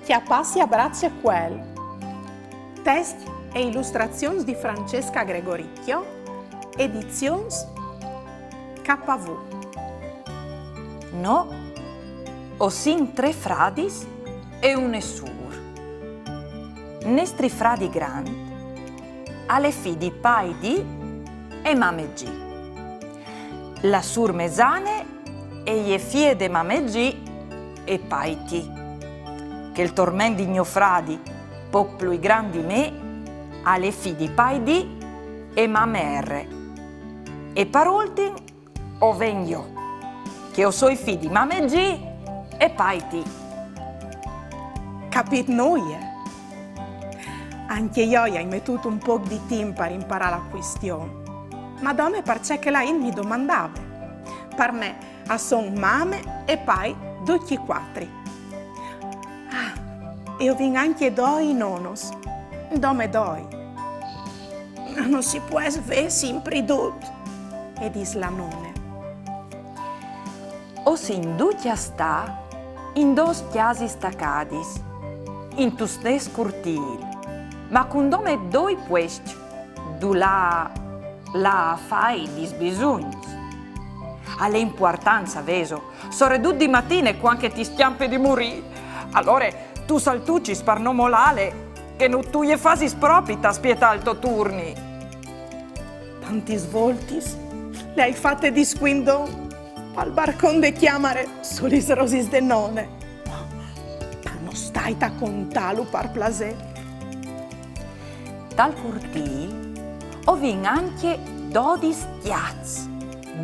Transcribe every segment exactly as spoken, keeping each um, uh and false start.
Cjapâsi a brace cuel. Test e ilustrazions di Francesca Gregoricchio, edizions K V. Nô o sin trê fradis e une sûr. Nestri fradi grant al è fi di pai Dì e mame Gì. La sûr mezane e je fie de mame Gì e pai Tì. Chel torment di gno fradi, pôc plui grant di me, al è fi di pai Dì e mame R. E par ultin o ven jo, che o soi fi di mame Gì e pai Tì. Capît nuie? Ancje jo i ai metût un pôc di timp par imparâ la cuistion, ma dome parcè che la int mi domandave. Par me a son mame e pai ducj i cuatri. Ah, e o vin ancje doi nonos. Dome doi. No si pues vê simpri dut, e dîs la none. O sin ducj a stâ in dôs cjasis tacadis, intun stes curtîl, ma cun dome doi puescj, dulà lâ a fâ i disbisuns. Al è impuartant, savêso, soredut di matine, cuant che ti scjampe di murî. Alore tu saltucis par no molâle, che no tu je fasis propit a spietâ il to turni. Tantis voltis le ai fate di scuindon pal barcon de cjamare su lis rosis de none. Ma no stait a contâlu par plasê. Tal curtîl o vin ancje dodis cjats,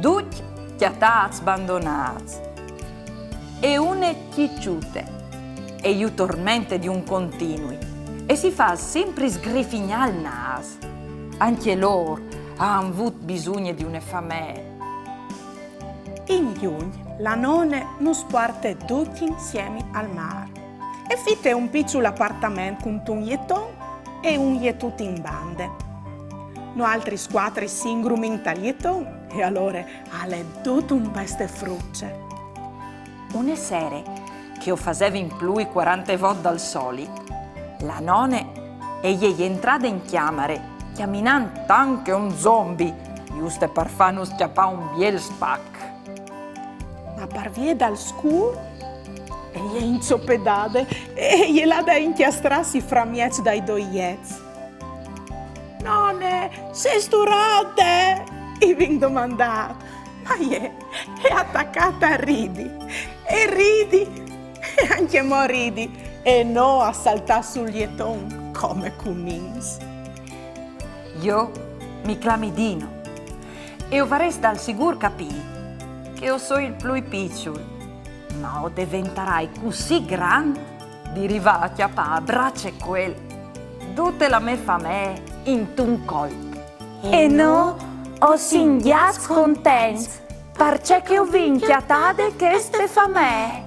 ducj cjatâts bandonâts. E une cjiciute, e ju tormente di un continui, e si fâs simpri sgrifignâ il nâs. Ancje lôr a àn vût bisugne di une famee. In Jugn la none nus puarte ducj insiemi al mâr e fite un piçul apartament cuntun jeton e un jetut in bande. Noaltris cuatri si ingrumìn tal jeton e alore al è dut un peste fruce. Une sere, che o fasevin plui cuarante vot dal solit, la none e je jentrade in cjamare, cjaminant tant che un zombi, juste par fânus cjapâ un biel spac. Ma par vie dal scûr e je inzopedade e e je lade a incjastrâsi framieç dai doi jets. None, sêstu rote? I vin domandât. Ma jê e à tacât a ridi, e ridi, e ancjemò ridi, e nô a saltâ sul jeton come cunins. Jo mi clami Dino e o varès dal sigûr capît che o soi il plui piçul, ma o deventarai cussì grant di rivâ a cjapâ a brace cuel dute la mê famee intun colp. E nô o sin gjats contents, parcè che o vin cjatade cheste famee.